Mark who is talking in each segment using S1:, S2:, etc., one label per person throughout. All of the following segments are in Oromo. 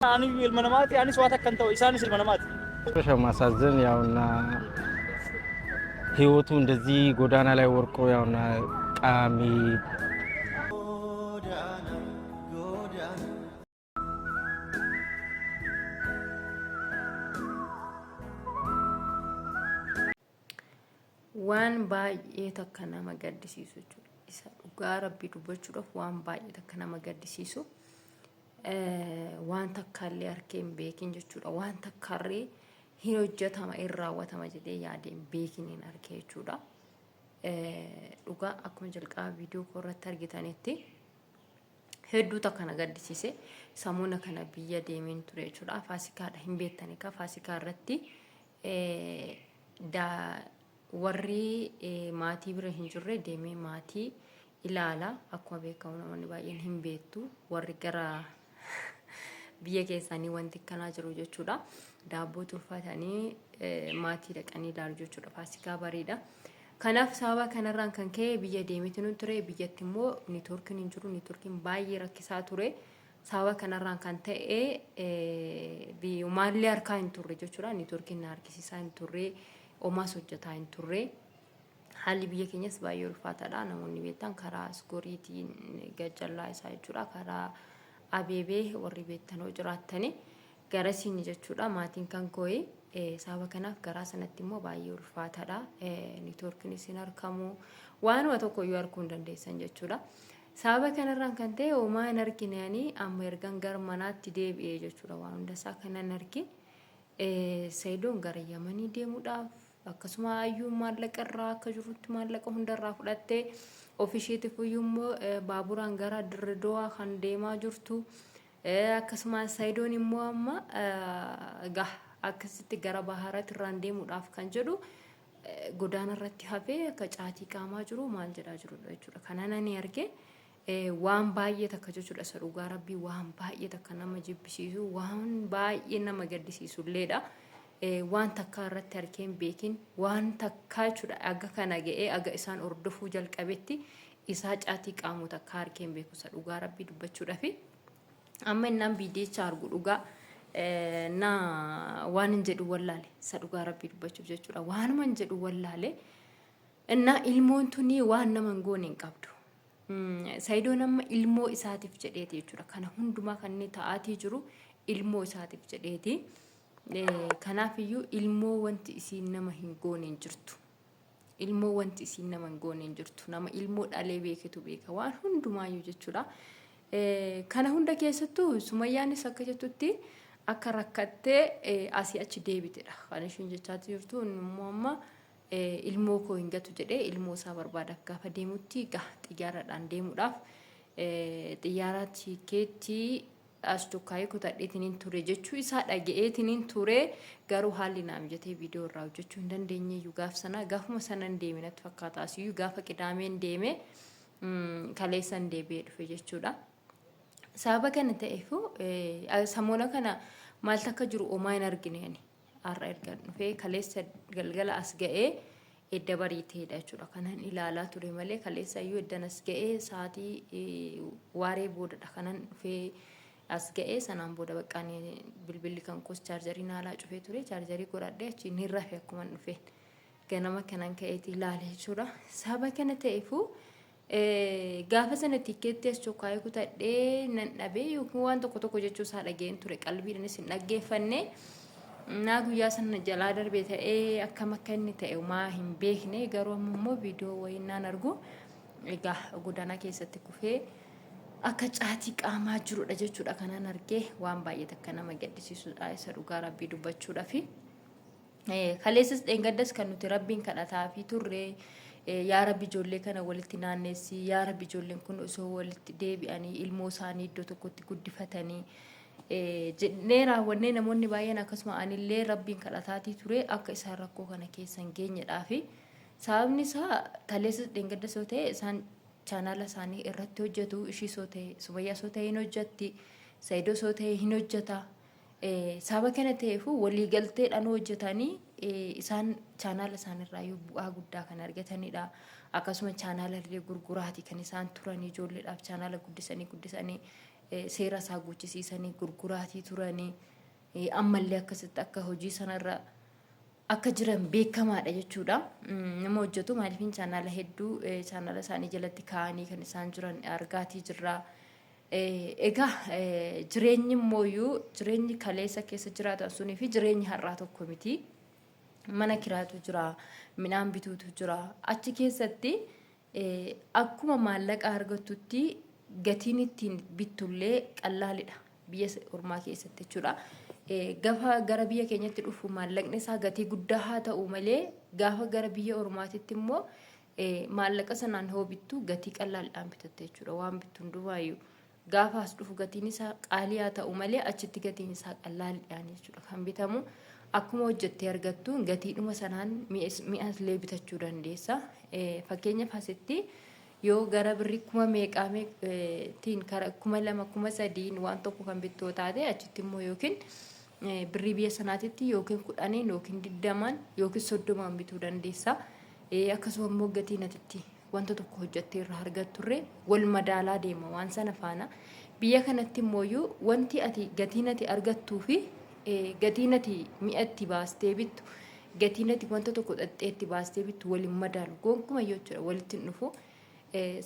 S1: Ani ilma namaati, anis waa takka hin ta'u, isaanis ilma namaati.
S2: ማሳዘን ያውና ህይወቱ እንደዚህ ጎዳና ላይ ወርቆ ያውና ቃሚ
S3: Waan baay'ee takka nama gaddisiisu jechuudha. Isa dhugaa rabbii dubbachuudhaaf waan baay'ee takka nama gaddisiisu. Waan takkaallee harkee hin beekin jechuudha. Waan takkaallee hin hojjetama hin raawwatama jedhee yaadee hin beekin hin arge jechuudha. Dhugaa akkuma jalqaba viidiyoo koo irratti argitanitti hedduu takka na gaddisiise. Samuuna kana biyya deemeen ture jechuudha. Faasikaadha hin beektani egaa faasikaa irratti warri maatii bira hin jirre deemee maatii ilaala. Akkuma beekamu namoonni baay'een hin beektu warri gara biyya keessanii wanti akkanaa jiru jechuudha. Daabboo tolfatanii maatii dhaqanii ilaalu jechuudha. Faasikaa bariidha. Kanaaf sababa kanarraan kan ka'e biyya deemeetiin hin ture. Biyyatti immoo niitoorkiin hin jiru. Niitoorkiin baay'ee rakkisaa ture. Sababa kanarraan kan ta'e maallee harkaa hin turre jechuudha. Niitoorkiin na harkisiisaa hin turre. Omaas hojjetaa hin turre. Haalli biyya keenyas baay'ee ulfaataadha. Namoonni beektan karaa Asgoriitiin gajjallaa isaa jechuudha. Karaa Abeebee warri beektan hoo jiraattani garasiin jechuudha. Maatiin kan kooyi sababa kanaaf garaa sanatti immoo baay'ee ulfaataadha. Niitoorkiin isin argamu waanuma tokko iyyuu arguu hin dandeessan jechuudha. Sababa kanarraan kan ta'e homaa hin argine ani amma ergan gara manaatti deebi'ee jechuudha waan hundasaa kanan arge. Sayidoon gara Yamanii deemuudhaaf akkasuma Ayyuun maallaqa irraa akka jirutti maallaqa hundarraa fudhattee ofisheetiif iyyuu immoo baaburaan gara Dirredowaa kan deemaa jirtu. Akkasuma Sayidoon immoo amma egaa akkasitti gara Bahaaraatti irraan deemuudhaaf kan jedhu godaana irratti hafee akka caatii qaamaa jiru maal jedhaa jirudha jechuudha. Kanan ani arge waan baay'ee takka jechuudha isa dhugaa rabbii waan baay'ee takka nama jibbisiisu waan baay'ee nama gaddisiisu illeedha. Waan takkaa irratti harkee hin beekin waan takkaa jechuudha aga kana ga'ee aga isaan hordofuu jalqabetti isaa caatii qaamu takkaa harkee hin beeku isa dhugaa rabbii dubbachuudhafi. Amma innaan viidiyicha argu dhugaa na waan hin jedhu wallaale isa dhugaa rabbii dubbachuuf jechuudha waanuma hin jedhu wallaale. Innaa ilmoon tuni waan nama hin goone hin qabdu. Sayidoon amma ilmoo isaatiif jedheeti jechuudha. Kana hundumaa kan inni ta'aatii jiru ilmoo isaatiif jedheeti. Kanaaf iyyuu ilmoo wanti isiin nama hin goone hin jirtu. Ilmoo wanti isiin nama hin goone hin jirtu. Nama ilmoo dhalee beeketu beeka waan hundumaayyuu jechuudha. Kana hunda keessattuu Sumayyaanis akka jettutti akka rakkattee asii achi deebitedha. Kan ishiin jechaa jirtu immoo amma ilmoo koo hin gatu jedhee ilmoo isaa barbaadaaf gaafa deemutti egaa xiyyaaradhaan deemuudhaaf xiyyaara tikeettii as tokkaayee kutadheetiniin ture jechuu isaa dhaga'eetiniin ture garuu haalli naa mijatee viidiyoo irraa hojjechuu hin dandeenye iyyuu gaaf sanaa gaafuma sana hin deeme natti fakkaata asiyyuu gaafa qidaameen deeme kaleessan deebi'ee dhufe jechuudha. Sababa kana ta'eef samoona kana maaltu akka jiru omaa hin argine ani. Har'a erga dhufee kaleessa galgala as ga'ee edda bariiteedha jechuudha. Kanan ilaalaa ture malee kaleessa iyyuu eddan as ga'ee sa'aatii waaree boodadha kanan dhufee as ga'ee sanaan booda bakka ani bilbilli kan koos chaarjarii naalaa cufee ture chaarjarii godhadhee achi ni rafe akkuma dhufeen ganama kanan ka'eeti ilaale jechuudha. Sababa kana ta'eefuu Gaafa sana tikkeettii as chokkaayee kutadhee nan dhabee yookiin waan tokko tokko jechuu isaa dhageen ture qalbiidhanis hin dhaggeeffanne. Naa guyyaa sana jalaa darbee ta'ee akkam akka inni ta'e homaa hin beekne garuu amma immoo viidiyoo wayii naan argu egaa godaanaa keessatti kufee akka caatii qaamaa jirudha jechuudha kanaan argee waan baay'ee takka nama gaddisiisudha isa dhugaa rabbii dubbachuudhafi. Kaleessas dheengaddas kan nuti rabbiin kadhataafii turre yaa rabbi ijoollee kana walitti naannessi yaa rabbi ijoolleen kun osoo walitti deebi'anii ilmoo isaanii iddoo tokkotti guddifatanii jedhnee raawwannee namoonni baay'een akkasuma anillee rabbiin kadhataatii ture akka isaan rakkoo kana keessa hin geenyedhaafi sababni isaa kaleessas dheengaddas yoo ta'e isaan chaanaala isaanii irratti hojjetu ishii soo ta'e sumayyaa soo ta'e hin hojjetti sayidoo soo ta'e hin hojjeta Sababa kana ta'eefuu waliigalteedhaan hojjetanii isaan chaanaala isaaniirraayyuu bu'aa guddaa kan argatanidha. Akkasuma chaanaala illee gurguraati kan isaan turan ijoolleedhaaf chaanaala guddisanii guddisanii Seera isaa guuchisiisanii gurguraatii turanii ammallee akkasitti akka hojii sanarra akka jiran beekamaadha jechuudha. Nama hojjetu maaliifin chaanaala hedduu chaanaala isaanii jalatti kaa'anii kan isaan jiran argaatii jirra. Egaa jireenyi immooyyuu jireenyi kaleessa keessa jiraatan sunii fi jireenyi har'aa tokko miti. Mana kiraatu jira, midhaan bituutu jira. Achi keessatti Akkuma maallaqa argattutti gatiin ittiin bittullee qallaalidha biyya ormaa keessatti jechuudha. Gafa gara biyya keenyatti dhufu maallaqni isaa gatii guddaa haa ta'u malee gaafa gara biyya ormaatitti immoo maallaqa sanaan hoo bittu gatii qallaaldhaan bitatte jechuudha. Waan bittu hundumaayyuu gaafa as dhufu gatiin isaa qaalii haa ta'u malee achitti gatiin isaa qallaaldhaan jechuudha kan bitamu. Akkuma hojjettee argattu gatiidhuma sanaan mi'a illee bitachuu dandeessa. Fakkeenyaaf asitti yoo gara birrii kuma meeqaa tiin kara 2000 3000n waan tokko kan bittoo taate achitti immoo yookiin birrii biyya sanaatitti yookiin 10n yookiin 20n yookiin 30n bituu dandeessa. Akkasuma immoo gatiin atitti wanta tokko hojjattee irraa argatturre wal madaalaa deema waan sana faana. Biyya kanatti immooyyuu wanti ati gatiin ati argattuu fi gatiin ati mi'a itti baastee bittu gatiin ati wanta tokko xaxxee itti baastee bittu wal hin madaalu gonkumayyuu jechuudha walitti hin dhufu.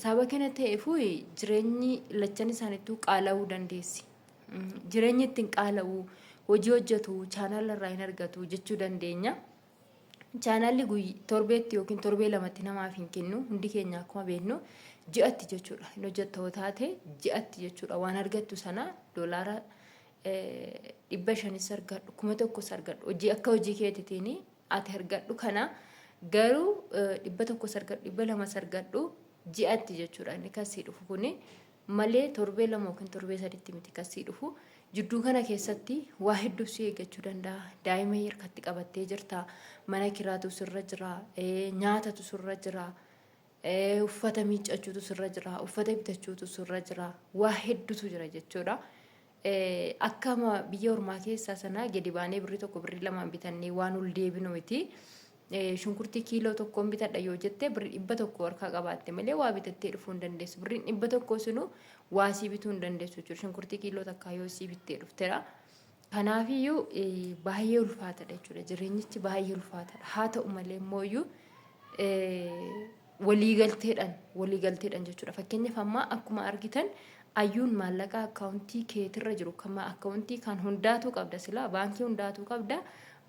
S3: Sababa kana ta'eefuu jireenyi lachan isaaniittuu qaala'uu dandeessi. Jireenyi ittiin qaala'u hojii hojjetu chaanaala irraa hin argatu jechuu dandeenya. Chaanaalli torbeetti yookiin torbee lamatti namaaf hin kennu. Hundi keenya akkuma beeknu ji'atti jechuudha. Hin hojjetta yoo taate ji'atti jechuudha. Waan argattu sana doolaara 500s argadhu 1000s argadhu hojii akka hojii keetiitiin ati argadhu kana garuu 100s argadhu 200s argadhu ji'atti jechuudha. Inni kasii dhufu kuni malee torbee 2 yookiin torbee 3tti miti kan sii dhufu. Jidduu kana keessatti waa hedduu si eeggachuu danda'a. Daa'ima harkatti qabattee jirta. Mana kiraatu sirra jira. Nyaatatu sirra jira. Uffata miiccachuutu sirra jira. Uffata bitachuutu sirra jira. Waa hedduutu jira jechuudha. Akka biyya ormaa keessaa sana gadi baanee birrii 1 birrii 2n bitannee waan ol deebinu miti. Shunkurtii kiiloo tokkoon bitadha yoo jette birrii 100 harkaa qabaatte malee waa bitattee dhufuu hin dandeessu. Birriin 100 sunuu waa sii bituu hin dandeessu jechuudha. Shunkurtii kiiloo takkaa yoo sii bittee dhuftedha. Kanaafiyyuu baay'ee ulfaatadha jechuudha. Jireenyichi baay'ee ulfaatadha. Haa ta'u malee immooyyuu waliigalteedhaan waliigalteedhaan jechuudha. Fakkeenyaaf ammaa akkuma argitan ayyuun maallaqa akkaawuntii keetirra jiru kan akkaawuntii kan hundaatuu qabda silaa baankii hundaatuu qabda.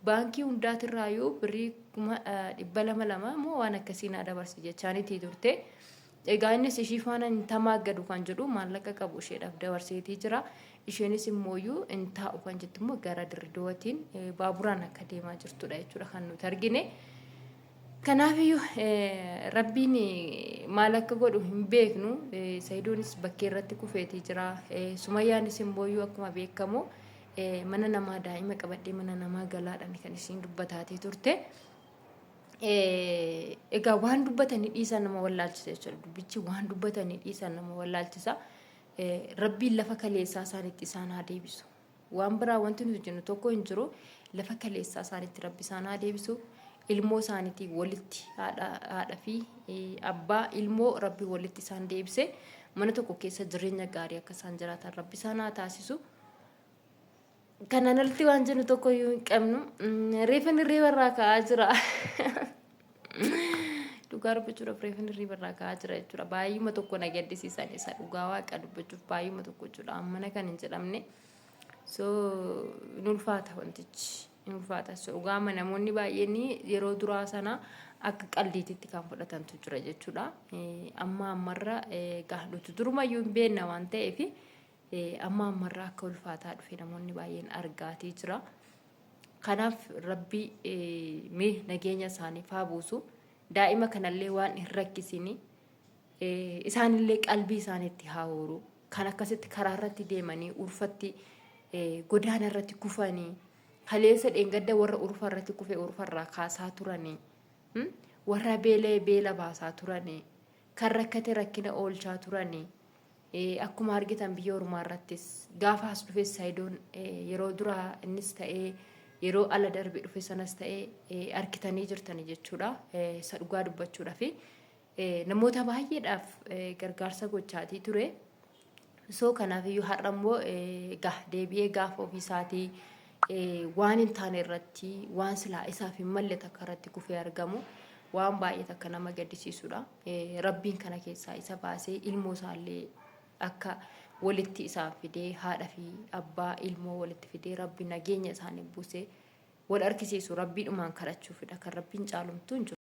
S3: Baankii hundaatirraayyuu birrii 200,000 lama moo waan akkasii naa dabarsi jechaanitii turte. Egaa innis ishii faana hin tamaaggadu kan jedhu maallaqa qabu isheedhaaf dabarseetii jira. Isheenis immooyyuu hin taa'u kan jettu immoo gara Dirridawatiin baaburaan akka deemaa jirtudha jechuudha kan nuti argine. Kanaafiyyuu rabbiin maal akka godhu hin beeknu. Sayidoonis bakkee irratti kufeetii jira. Sumayyaanis immooyyuu akkuma beekamu mana namaa daa'ima qabadhee mana namaa galaadhaan kan isiin dubbataatee turte. Egaa waan dubbatanii dhiisan nama wallaalchisa jechuudha. Dubbichi waan dubbatanii dhiisan nama wallaalchisa. Rabbiin lafa kaleessaa isaanitti isaan haa deebisu. Waan biraa wanti nuti jennu tokko hin jiru. Lafa kaleessaa isaanitti rabbi isaan haa deebisu. Ilmoo isaaniitiin walitti haadha fi abbaa ilmoo rabbi walitti isaan deebise mana tokko keessa jireenya gaarii akka isaan jiraatan rabbi isaan haa taasisu. Kanaan olitti waan jennu tokko iyyuu hin qabnu. Reefan hirriiba irraa ka'aa jira. Dhugaa dubbachuudhaaf reefan hirriiba irraa ka'aa jira jechuudha. Baay'uma tokko na gaddisiisan isa dhugaa waaqa dubbachuuf baay'uma tokko jechuudha. Ammana kan hin jedhamne. So hin ulfaata wantichi. Hin ulfaata. So dhugaama namoonni baay'een yeroo duraa sana akka qaldiititti kan fudhatantu jira jechuudha. Amma ammarra egaa nuti durumayyuu hin beekna waan ta'eef Amma ammarraa akka ulfaataa dhufe namoonni baay'een argaatii jira. Kanaaf rabbi mee nageenya isaaniif haa buusu. Daa'ima kanallee waan hin rakkisini. Isaanillee qalbii isaaniitti haa horu. Kan akkasitti karaa irratti deemanii urfatti godaana irratti kufanii kaleessa dheengadda warra urfa irratti kufe urfa irraa kaasaa turanii warra beela'e beela baasaa turanii kan rakkate rakkina oolchaa turanii Akkuma argitan biyya ormaa irrattis gaafa as dhufes Sayidoon yeroo duraa innis ta'ee yeroo ala darbe dhufe sanas ta'ee argitanii jirtani jechuudha. Isa dhugaa dubbachuudhaaf namoota baay'eedhaaf gargaarsa gochaatii ture. So kanaafiyyuu har'a immoo gah deebi'ee gaafa ofii isaatii waan hin taane irratti waan silaa isaaf hin malle takka irratti kufee argamu waan baay'ee takka nama gaddisiisudha. Rabbiin kana keessaa isa baasee ilmoo isaallee akka walitti isaan fidee haadha fi abbaa ilmoo walitti fidee Rabbi nageenya isaanii buusee wal argisiisu Rabbiidhumaan kadhachuufidha. Kan Rabbiin caalumtuu hin jiru.